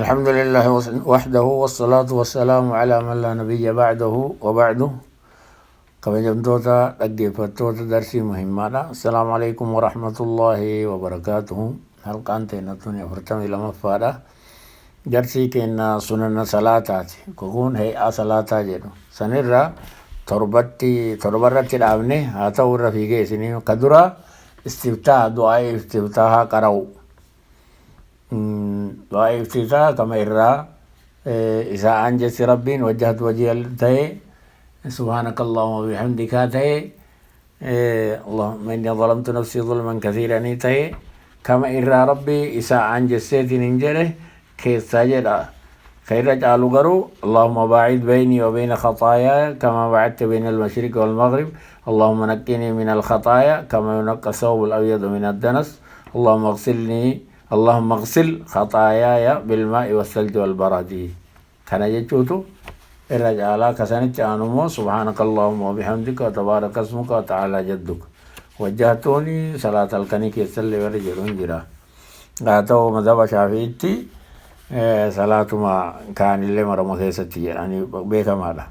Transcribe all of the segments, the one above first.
الحمد لله وحده، والصلاة والسلام على من لا نبي بعده، وبعد. Kabajamtoota dhaggeeffattoota darsii muhimmaadha. السلام عليكم ورحمة الله وبركاته. Halqaan teenya tuni 42ffaadha. Darsii keenya sunana salaataati. Kukuun hee'aa salaataa jedhu. Sanirra torbatti torbarratti dhaabne, haa ta'u irra fiigee isinii ka dura istiftaa, du'aa istiftaahaa qara'u. Du'aa istiftaa kama irraa isaa anjessi Rabbiin وجهت وجهي ta'e، سبحانك اللهم وبحمدك ta'e، اللهم إني ظلمت نفسي ظلما كثيرا ta'e، kama irraa Rabbii isaa anjesseetiin hin jedhe keessaa jedha. Ka irra caalu garuu اللهم باعد بيني وبين خطاياي كما باعدت بين المشرق والمغرب، اللهم نقني من الخطايا كما ينقى الثوب الأبيض من الدنس، اللهم اغسلني، اللهم اغسل خطاياي بالماء والثلج والبرد. Kana jechuutu irra caalaa. Kasanitti aanumoo سبحانك اللهم وبحمدك وتبارك اسمك وتعالى جدك. وجهتوني salaata halkanii keessallee warri jedhu hin jira. Haa ta'u, madhaba Shaafi'itti salaatuma kaanillee marama keessatti jedhanii beekamaadha.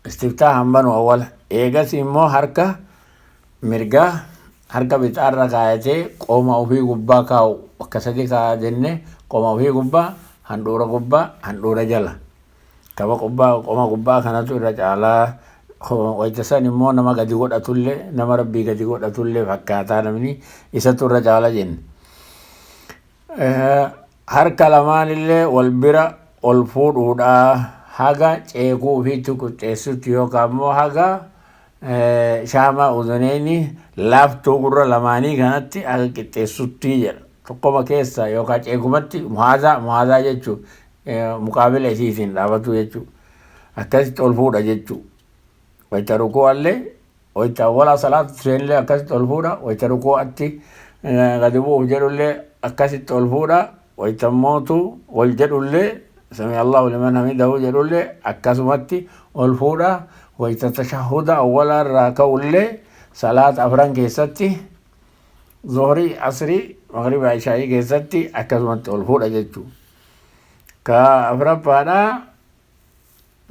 Istiftaaha hambanu awwala. Eegas immoo harka mirgaa harka bitaarra kaayatee qooma ofii gubbaa kaa'u. Bakka sadi kaa'a jenne: qooma ofii gubbaa, handhuura gubbaa, handhuura jala. Kaba gubbaa, qoma gubbaa kanatu irra caalaa. Wayita san immoo nama gadi godhatullee, nama Rabbii gadi godhatullee fakkaataa namni isatu irra caala jenne. Harka lamaanillee wal bira ol fuudhuudha, haga ceekuu ofiitti qixxeessutti yookaan immoo haga شحمة أذنين laaftuu gurra lamaanii kanatti haga qixxeessutti jedha. Tokkoma keessa yookaan ceekumatti محاذاة, محاذاة jechuun muqaabila isiitiin dhaabatu jechuudha. Akkasitti ol fuudha jechuudha. Wayita ruku'allee, wayita awwala salaatu seenillee akkasitti ol fuudha. Wayita ruku'atti gadi bu'uuf jedhullee akkasitti ol fuudha. Wayita mootu ol jedhullee, سمع الله لمن حمده jedhullee akkasumatti ol fuudha. Wayita tashahuda awwala irraa ka'ullee, salaata afran keessatti, zuhrii, asrii, magriba, ishaa'ii keessatti akkasumatti ol fuudha jechuudha. Ka afuraffaadhaa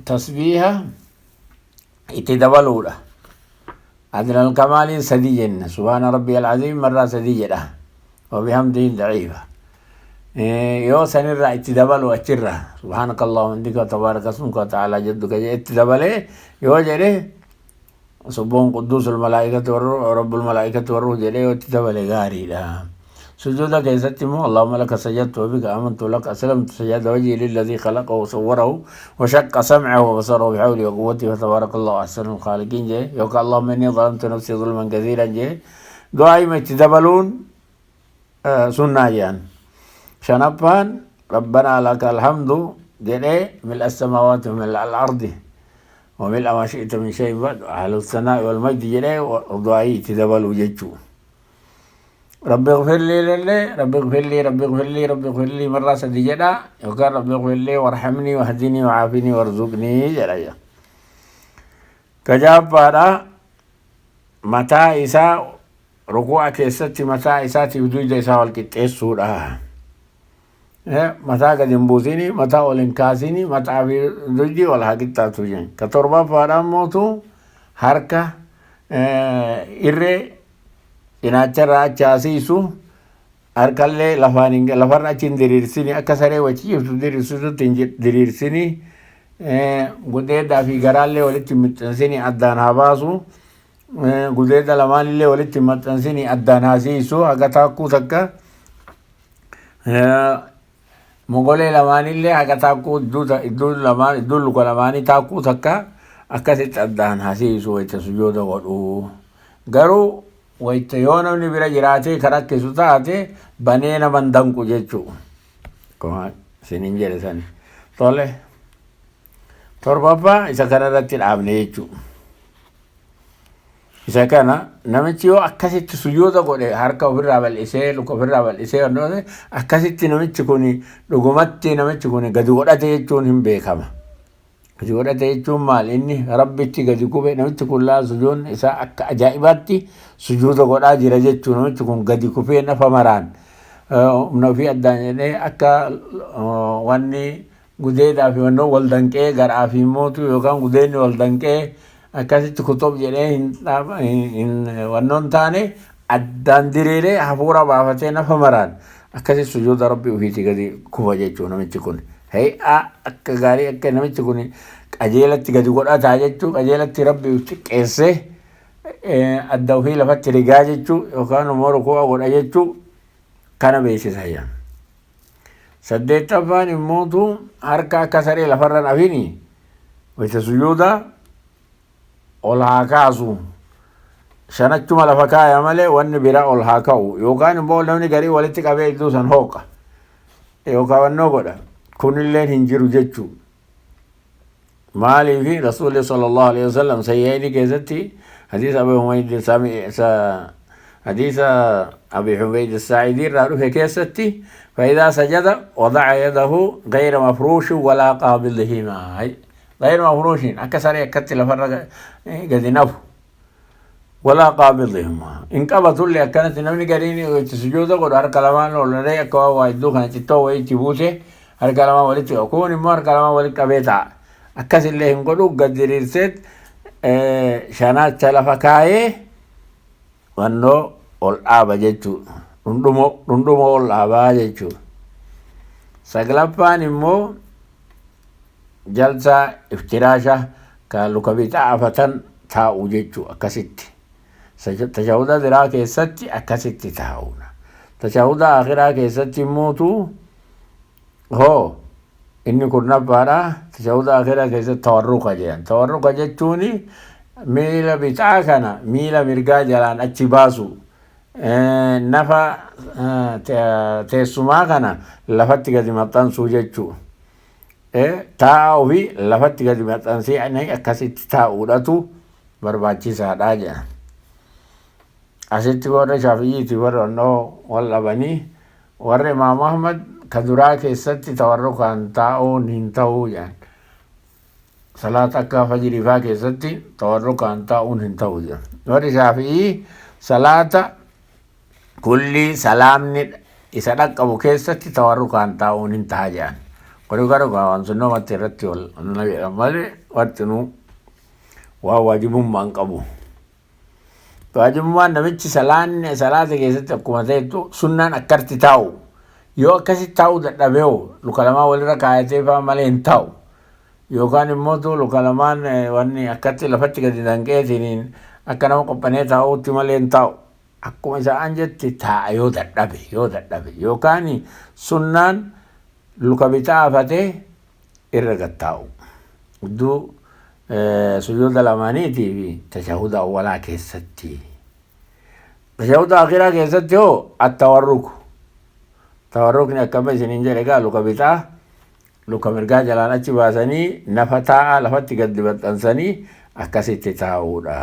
tasbiiha itti dabaluudha. أدنى الكمال sadii jenna. سبحان ربي العظيم marraa sadii jedha. وبحمده ضعيفة. Yoo sanirraa itti dabalu, achirra سبحانك اللهم وبحمدك وتبارك اسمك وتعالى جدك itti dabalee yoo jedhe, سبوح قدوس الملائكة والروح، رب الملائكة والروح jedhee yoo itti dabale gaariidha. Sujuuda keessatti immoo اللهم لك سجدت وبك آمنت ولك أسلمت، سجد وجهي للذي خلقه وصوره وشق سمعه وبصره بحوله وقوته، فتبارك الله أحسن الخالقين jee, yookaan اللهم إني ظلمت نفسي ظلما كثيرا jee, du'aa itti dabaluun sunnaa jedhan. Shanaffaan ربنا لك الحمد jedhee, ملء السماوات وملء الأرض وملء ما شئت من شيء بعد، أهل الثناء والمجد jedhee du'aa itti dabaluu jechuu. رب اغفر لي للي، رب اغفر لي، رب اغفر لي، رب اغفر لي مرة sadi jedha, yookaan رب اغفر لي وارحمني واهدني وعافني وارزقني jedha. Ka jahaffaadha mataa isaa ruku'a keessatti mataa isaatiif duyda isaa wal qixxeessuudha. Mataa gadi hin buusini, mataa ol hin kaasini, mataa fi duydi wal haa qixxaatu jedhan. Ka torbaffaadha mootu harka irree cinaacharraa achi haasiisu, harkallee lafaan hin lafarra achi hin diriirsini, akka saree wachiiftu diriirsitutti hin diriirsini. Gudeedaa fi garaallee walitti hin maxxansini, addaan haa baasu. Gudeeda lamaanillee walitti hin maxxansini, addaan haa siisu haga taakkuu takka. Mogolee lamaanillee haga taakkuu iddoo lamaan, iddoo luka lamaanii taakkuu takka akkasitti addaan haa siisu wayita sujuuda godhu. Garuu wayita yoo namni bira jiraatee kan rakkisu taate, banee nama hin danqu jechuu. Akkuma isiniin jedhe sani. Tole. Torbaffaa isa kanarratti dhaabne jechuu. Isa kana namichi yoo akkasitti sujuuda godhe, harka ofirraa bal'isee, luka ofirraa bal'isee, akkasitti namichi kun dhugumatti namichi kun gadi godhate jechuun hin beekama. Gadi godhate jechuun maal? Inni Rabbitti gadi kube. Namichi kun laa sujuudni isaa akka ajaa'ibaatti sujuuda godhaa jira jechuu. Namichi kun gadi kufee nafa maraan humna ofii addaan jedhee akka wanni gudeedaa fi wannoo wal danqee garaa fi mootu yookaan gudeenni wal danqee akkasitti kutub jedhee hin wannoon taane, addaan diriiree hafuura baafatee nafa maraan akkasi sujuuda Rabbi ofiitii gadi kufa jechuu. Namichi kun hay'aa akka gaarii akka namichi kun qajeelatti gadi godhataa jechuu, qajeelatti Rabbi xiqqeessee adda ofii lafatti rigaa jechuu yookaan immoo ruku'a godha jechuu kana beeksisa jedhan. Saddeettaffaan immootu harka akka saree lafarra hafini wayita sujuuda ol haa kaasu. Shanachuma lafa kaaya malee wanni biraa ol haa ka'u, yookaan immoo namni garii walitti qabee iddoo san hooqa yookaan wannoo godha, kunilleen hin jiru jechuu. Maaliifi? Rasuulli sallallahu alaihi wasallam sahihaini keessatti hadiisa Abi Humayd sami hadiisa Abi Humayd Saa'idii irraa dhufe keessatti, فإذا سجد وضع يده غير مفروش ولا قابضهما. غير مفروش akka saree akkatti lafarra gadi nafu, ولا قابضهما in qabatullee. Akkanatti namni gariin itti sujuuda godhu harka lamaan ol akka waa iddoo kana cittoo wayii itti buuse harka lamaan walitti qabu. Kun immoo harka lamaan walitti qabee ta'a. Akkasillee hin godhu, gad diriirseet shanacha lafa kaayee wannoo ol dhaaba jechuu, dhundhumoo ol dhaabaa jechuu. Saglaffaan immoo jalsaa iftiraasha ka luka bitaa afatan taa'u jechuu. Akkasitti tashahuda biraa keessatti akkasitti taa'uudha. Tashahuda akhiraa keessatti immootu hoo inni kurnaffaadha. Tashahuda akhiraa keessatti tawarruka jedhan. Tawarruka jechuun miila bitaa kana miila mirgaa jalaan achi baasu, nafa teessumaa kana lafatti gadi maxxansuu jechuu, taa'a ofii lafatti gadi maxxansee akkasitti taa'uudhatu barbaachisaadha jedhan. Asitti warra Shaafiyyiiti warra onnoo wal dhabanii, warra Imaam Ahmad ka duraa keessatti tawarrukaan taa'uun hin ta'uu jedhan. Salaata akka fajrii faa keessatti tawarrukaan taa'uun hin ta'u jedhan. Warri Shaafiyii salaata kulli salaamni isa dhaqqabu keessatti tawarrukaan taa'uun hin ta'a jedhan. Kuni garuu waan sunnoomatti irratti wal jedhan malee wartinuu waan waajibummaa hin qabu. Waajibummaan namichi salaanni salaata keessatti akkuma ta'ettu sunnaan akkatti taa'u. Yoo akkasitti taa'uu dadhabee hoo, luka lamaan walirra kaayatee fa'aa malee hin taa'u. Yookaan immoo luka lamaan wanni akkatti lafatti gadi danqeetiin akka nama qophanee taa'uutti malee hin taa'u. Akkuma isaan jetti taa'a yoo dadhabe, yookaan sunnaan luka bitaa hafatee irra gad taa'u. Iddoo sujuuda lamaaniitii fi tashahuda awwalaa keessatti. Tashahuda akhiraa keessatti hoo attawarruku. Tawarrukni akkama isiniin jedhe egaa, luka bitaa luka mirgaa jalaan achi baasanii nafa taa'aa lafatti gadi maxxansanii akkasitti taa'uudha.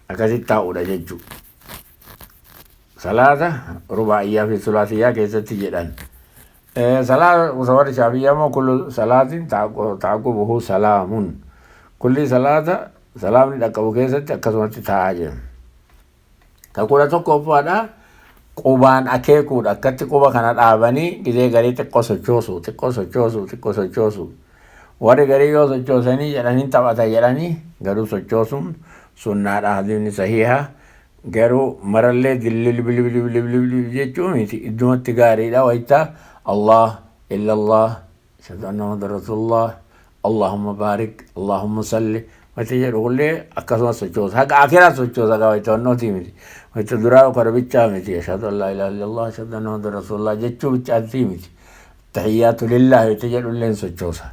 Akkasitti taa'uudha jechuudha. Salaata rubaa'iyyaa fi sulaasiyyaa keessatti jedhan. Salaata warri Shaafiyyaa immoo كل صلاة تعقبه سلام. Kulli salaata salaamni dhaqqabu keessatti akkasumatti taa'aa jiran. Ka 11ffaadha qubaan akeekuudha. Akkatti quba kana dhaabanii gizee garii xiqqoo sochoosu, xiqqoo sochoosu, xiqqoo sochoosu. Warri garii yoo sochoosanii jedhanii taphata jedhanii, garuu sochoosuun sunnaadha, hadiisni sahiha. Garuu marallee dillil jechuun miti, iddumatti gaariidha. Wayita Allah illallah, أشهد أن محمد رسول الله، اللهم بارك، اللهم صل wayita jedhu kullee akkasumas sochoosa. Haqa akiraa sochoosa gaa, wayita wannooti miti, wayita duraa kora bichaa miti. أشهد أن لا إله إلا الله، أشهد أن محمد رسول الله jechuu bichaatti miti. التحيات لله wayita jedhu illee sochoosa.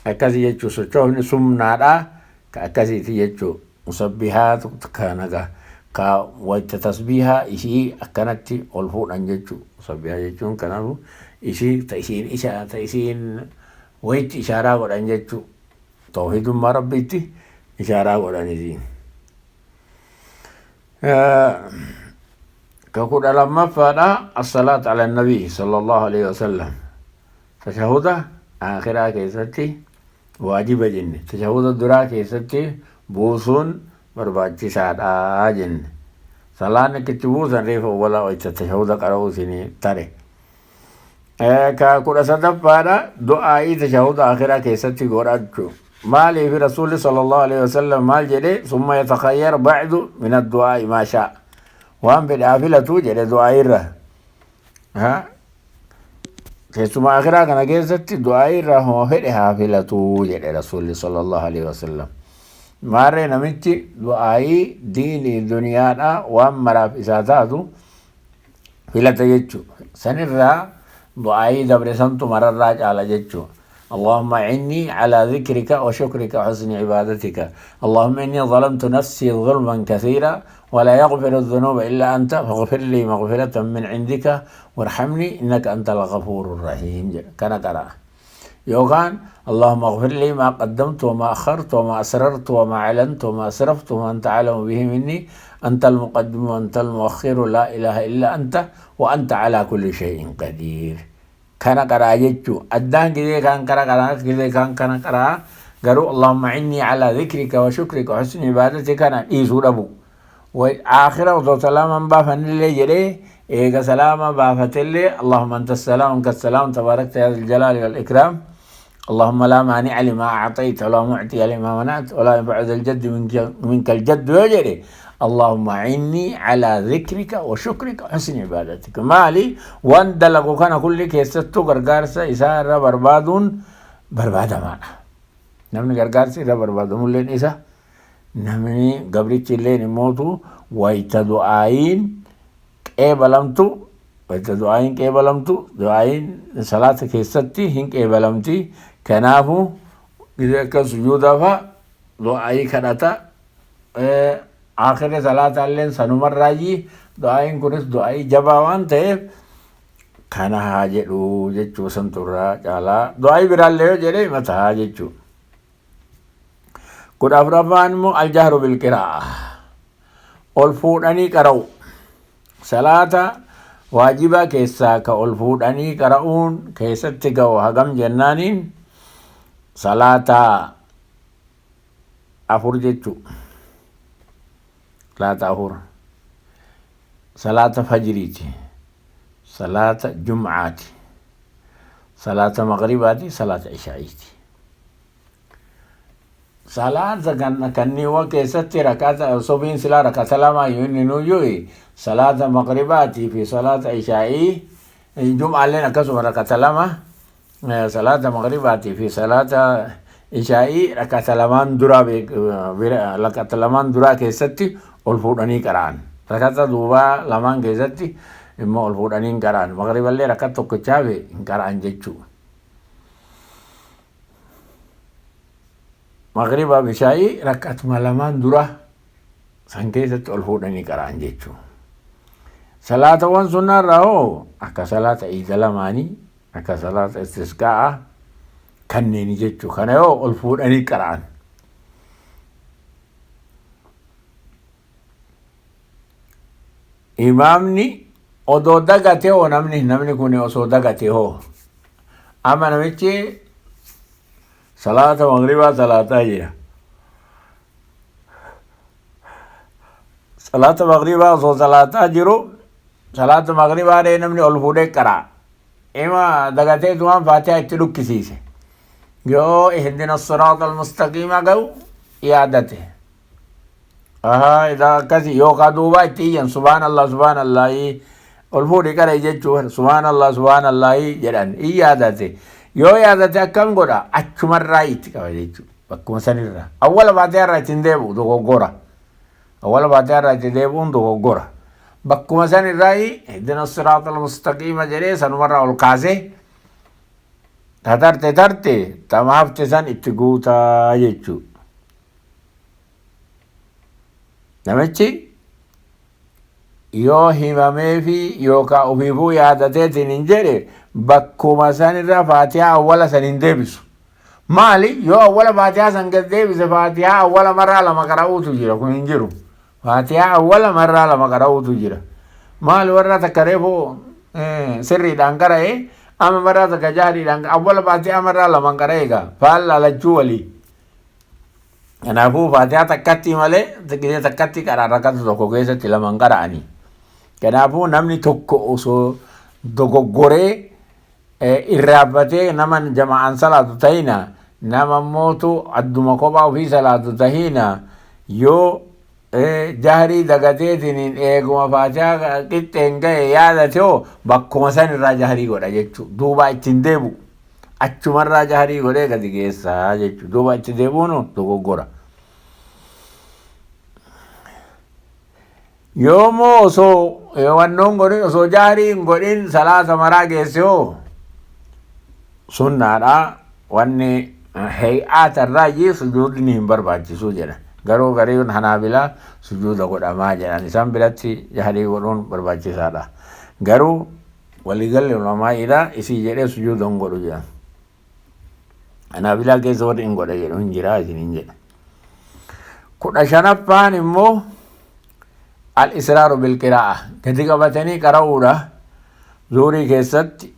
Akkasii jechuu, sochoofni sunnaadha ka akkasiiti jechuu. Musabbihaatu kana gaa ka wayita tasbiihaa ishii akkanatti ol fuudhan jechuu. Musabbihaa jechuun kanaafu ishii ta isiin isha ta isiin wayitti ishaaraa godhan jechuu, tawhidummaa Rabbiitti ishaaraa godhan isiin. Ka 12ffaadha الصلاة على النبي صلى الله عليه وسلم. Tashahuda Akhiraa keessatti waajiba jenne. Tashahuda duraa keessatti buusuun barbaachisaadha jenne. Salaanni akka itti buusan reefa awwalaa wayta tashahuda qara'uu isinii tare. Ka 13ffaadha, du'aa'ii tashahuda akhiraa keessatti godhachu. Maaliif? Rasuulli sallallahu alaihi wasallam maal jedhe? Summa yatakhayyar ba'du min addu'aa'i maa shaa, waan fedhe haa filatu jedhe du'aa'ii irra. Keessumaa akhiraa kana keessatti du'aa'ii irraa homa fedhe haa filatu jedhe Rasuulli sallallahu alaihi wasallam. Maarree namichi du'aa'ii diinii duniyaadha waan maraaf isaa taatu filata jechuu. Sanirraa du'aa'ii dabre santu mararraa caala jechuu. اللهم أعني على ذكرك وشكرك وحسن عبادتك، اللهم إني ظلمت نفسي ظلما كثيرا ولا يغفر الذنوب إلا أنت فاغفر لي مغفرة من عندك وارحمني إنك أنت الغفور الرحيم. كان قرأ يوغان اللهم اغفر لي ما قدمت وما أخرت وما أسررت وما أعلنت وما أسرفت وما أنت أعلم به مني، أنت المقدم وأنت المؤخر، لا إله إلا أنت وأنت على كل شيء قدير. Kana qaraa jechuu. Addaan gizee kaan kana qaraa, gizee kaan kana qaraa, garuu اللهم أعني على ذكرك وشكرك وحسن عبادتك kana dhiisuu dhabu. Aakhira osoo salaaman baafannillee jedhee, eega salaama baafatellee اللهم أنت السلام ومنك السلام تباركت يا ذا الجلال والإكرام، اللهم لا مانع لما أعطيت ولا معطي لما منعت ولا ينفع ذا الجد منك الجد yoo jedhe، اللهم أعني على ذكرك وشكرك وحسن عبادتك. Maali? Waan dalagu kana kulli keessattuu gargaarsa isaa irra barbaaduun barbaadamaadha. Namni gargaarsa irra barbaadamulleen isa, namni gabrichi illeen immootu wayta du'aayiin qeebalamtu, wayta du'aayiin qeebalamtu, du'aayiin salaata keessatti hin qeebalamti. Kanaafu gizee akka sujuudaa fa'a du'aayii kadhata. Akhirri salaataalleen sanumarraayyii du'aayiin kunis du'aayii jabaa waan ta'eef kana haa jedhu jechuu santurraa caalaa. Du'aayii biraallee yoo jedhe mataa jechuu. 14ffaan immoo الجهر بالقراءة, ol fuudhanii qara'u. Salaata waajibaa keessaa ka ol fuudhanii qara'uun keessatti ga'u hagam jennaaniin, salaata afur jechuu. Salaata afur: salaata fajriiti, salaata jumcaati, salaata maqribaati, salaata ishaa'iiti. Salaata kanniiwwan keessatti rakata sobiin silaa rakata lama inni nuyyuu salaata maqribaatii fi salaata ishaa'ii, jum'aalleen akkasuma rakata lama. Salaata maqribaatii fi salaata ishaa'ii rakata lamaan duraa, rakata lamaan duraa keessatti ol fuudhanii qara'an. Rakata duubaa lamaan keessatti immoo ol fuudhanii hin qara'an. Maqriballee rakata tokkochaa hin qara'an jechuu. Maqribaa fi ishaa'ii rakkatuma lamaan dura san keessatti ol fuudhanii qara'an jechuu. Salaatawwan sunnaarraa hoo akka salaata iida lamaanii, akka salaata istisqaa'a kanneeni jechuu. Kana yoo ol fuudhanii qara'an. Imaamni odoo dagate hoo? Namni kun osoo dagate hoo? Amma namichi salaata maqribaa salaataa jira. Salaata maqribaa osoo salaataa jiru, salaata maqribaa dhee namni ol fuudhee qara'a. Ima dagatee tumaan faatihaa itti dhukkisiise. Yoo اهدنا الصراط المستقيم ga'u yaadate. Ahaa, idaa akkasi yookaan duuba itti iyyan, subhaan Allah, subhaan Allahii, ol fuudhi qara jechuun, subhaan Allah, subhaan Allahii jedhan, in yaadate. Yoo yaadate akkam godha? Achumarraa itti qaba jechuudha. Bakkuma sanirraa. Awwala faatihaa irraa ittiin deebi'u dogoggora. Awwala faatihaa irraa itti deebi'uun dogoggora. Bakkuma sanirraa اهدنا الصراط المستقيم jedhee sanumarraa ol kaasee tatarte tarte tama hafte san itti guutaa jechuudha. Namichi yoo himamee fi yookaan ofiifuu yaadateetiin hin jedhe, bakkuma sanirra faatihaa awwala san hin deebisu. Maali? Yoo awwala faatihaa san gad deebise, faatihaa awwala marraa lama qara'uutu jira. Kun hin jiru. Faatihaa awwala marraa lama qara'uutu jira. Maali? Warra takka reefu sirriidhaan qara'e, Amma maraa takka jahriidhaan awwala faatihaa maraa lamaan qara'e egaa faallaa lachuu walii. Kanaafuu faatihaa takkatti malee gisee takkatti qara'an rakkatu tokko keessatti lamaan qara'anii. Kanaafuu namni tokko osoo dogoggoree irraanfatee nama jama'aan salaatu tahina, nama mootu adduma kophaa ofii salaatu tahina, yoo jahrii dagateetiniin eeguma faatihaa qixxeen gahe yaadate hoo bakkuma san irraa jahrii godha jechuu, duubaa ittiin deebu, achumarraa jahrii godhee gadi geessaa jechuu, duuba itti deebuun dogoggora. Yoomoo osoo wannoon godhin, osoo jahrii hin godhin salaata maraa geesse hoo sunnaadha. Wanni hee'aata irraa iyyuu sujuudni hin barbaachisu jedha. Garuu gariin Hanaabilaa sujuuda godhamaa jedhan, isaan biratti jahrii godhuun barbaachisaadha. Garuu waliigalli ulamaa'iidha isii jedhee sujuuda hin godhu jedhan. Hanaabilaa keessa warri hin godha jedhu hin jira isiniin jedha. 15ffaan immoo al-israaru bil-qiraa'a, gadi qabatanii qara'uudha. Zuurii keessatti,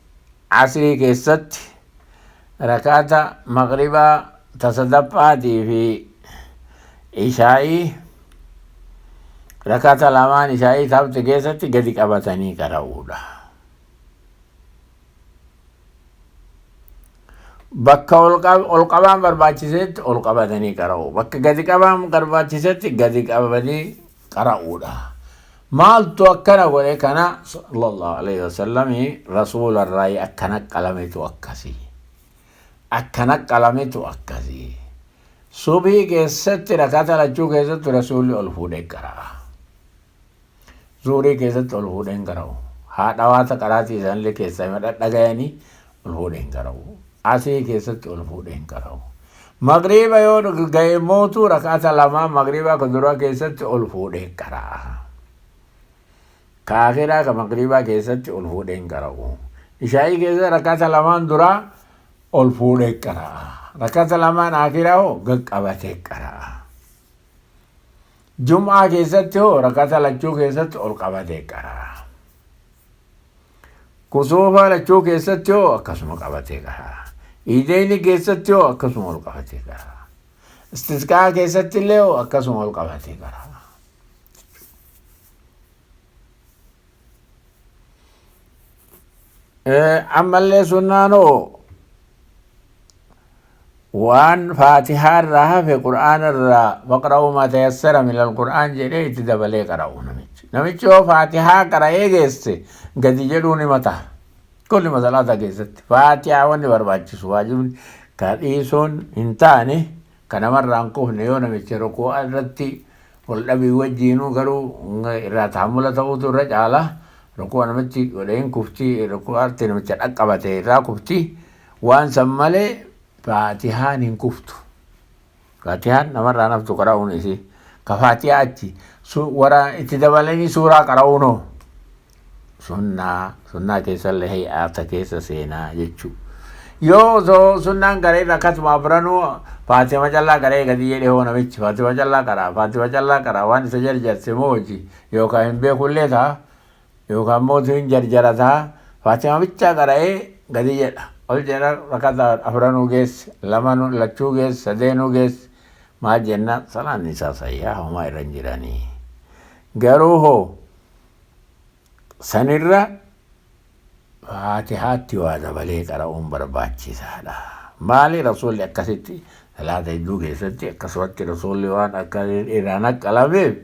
asrii keessatti, rakaata maghribaa ta sadaffaatii fi ishaa'ii, rakaata lamaan ishaa'ii taphte keessatti gadi qabatanii qara'uudha. Bakka ol qabaan barbaachisetti ol qabatanii qara'u. Bakka gadi qabaan barbaachisetti gadi qabanii qara'uudha. Maaltu akkana godhe kana? Sallallahu alaihi wasallam rasuula irraa akkana qalametu akkasii. Akkana qalametu akkasii. Subii keessatti rakata lachuu keessatti rasuulli ol fuudhee qara'a. Zuurii keessatti ol fuudhee hin qara'u. Haadha waata qaraatii isaanillee keessaa hima dhadhagayanii ol fuudhee hin qara'u. Asii keessatti ol fuudhee hin qara'u. Magriiba yoo ga'e mootu rakata lamaa magriibaa ka duraa keessatti ol fuudhee qara'a. Ka akhiraa ka magriibaa keessatti ol fuudhee hin qara'u. Ishaa'ii keessa rakata lamaan duraa ol fuudhee qara'a. Rakata lamaan akhiraa hoo gaqqabatee qara'a. Jum'aa keessatti hoo rakata lachuu keessatti ol qabatee qara'a. Kusuufaa lachuu keessatti hoo akkasuma qabatee qara'a. Iideyni keessatti hoo akkasuma ol qabatee qara'a. Istisqaa keessatti illee hoo akkasuma ol qabatee qara'a. Ammallee sunnaan hoo waan faatihaa irraa hafe qur'aana irraa faqra'uu maa tayassara min alqur'aan jedhee itti dabalee qara'u namichi. Namichi yoo faatihaa qara'ee geesse gadi jedhuu ni mata. Kulli masalaata keessatti faatihaa wanni barbaachisu waajibni ka dhiisuun hin taane, ka namarraa hin kufne, yoo namichi ruku'a irratti wal dhabii wajjiinuu garuu irraa tahammula ta'uutu irra caala. Ruku'a namichi godhee hin kufti, ruku'aatti namicha dhaqqabate irraa kufti. Waan san malee faatihaan hin kuftu. Faatihaan namarraa naftu qara'uun isii ka faatihaa achi wara itti dabalanii suuraa qara'uunoo sunnaa, sunnaa keessallee hay'aata keessa seenaa jechuu. Yoo osoo sunnaan garee akkasuma afranuu faatima callaa garee gadi jedhee hoo namichi faatima callaa qaraa, faatima callaa qaraa, waan isa jarjarse moo hojii yookaan hin beekullee ta'a yookaan mootu hin jarjara ta'a, faatima bichaa qara'ee gadi jedha, ol jedha, rakata afranuu geesse, lamanuu lachuu geesse, sadeenuu geesse, maal jenna? Salaan isaa sayyaa, homaa irra hin jiranii. Garuu hoo sanirra faatihaatti waa dabalee qara'uun barbaachisaadha. Maali? Rasuulli akkasitti salaata hedduu keessatti akkasumatti rasuulli waan akka irraa naqqalameef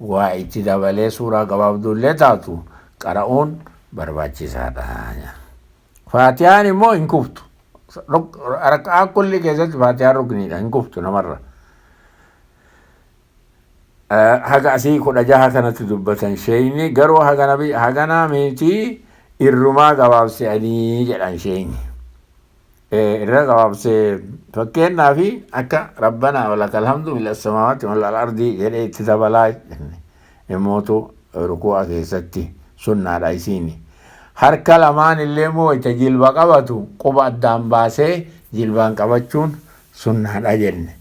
waa itti dabalee suuraa gabaabduu illee taatu qara'uun barbaachisaadha. Faatihaan immoo hin kuftu. Raka'aa kulli keessatti faatihaan rukniidha, hin kuftu namarra. Haga asii 16 kanatti dubbatan sheeyni, garuu hagana haganaa miti, irrumaa gabaabse'anii jedhan sheeyni. Irra gabaabsee fakkeenyaa fi akka rabbanaa walakal hamdu mil samaawaati wal ardii jedhee itti dabalaa immootu ruku'a keessatti sunnaadha isiini. Harka lamaan illee immoo itti jilba qabatu quba addaan baasee jilbaan qabachuun sunnaadha jenne.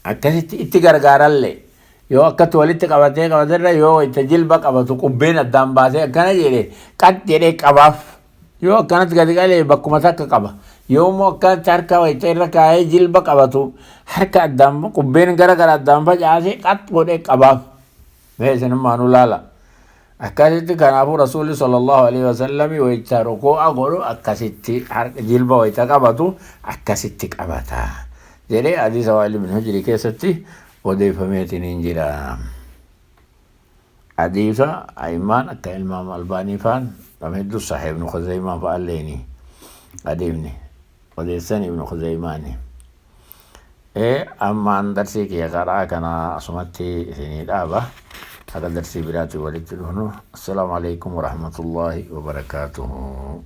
Akkasitti itti gargaarallee yoo akkatti walitti qabatee qabaterra yoo itti jilba qabatu qubbeen addaan baasee akkana jedhe qat jedhee qabaaf. Yoo akkanatti gadi qalee bakkuma takka qaba. Yoo immoo akkanatti harka wayita irra kaayee jilba qabatu harka addaan qubbeen gara gara addaan facaasee qax godhee qabaaf. Mee isinummaanuu laala. Akkasitti kanaafuu Rasuulli sallallahu alaihi wasallami wayita rukuu'a godhu akkasitti harka jilba wayita qabatu akkasitti qabata jedhee hadiisa Waa'il ibn Hujri keessatti odeeffameetiin hin jira. Hadiisa a'immaan akka Imaam Albaanii faan nama hedduu Sahih Ibn Khuzaymaa fa'alleeni hadiifni odeessan Ibn Khuzaymaani. Ee ammaan darsii kiyya karaa kana asumatti isinii dhaaba. Haga darsii biraatiin walitti dhufnu. Assalaamu alaikum warahmatullaahi wabarakaatuhu.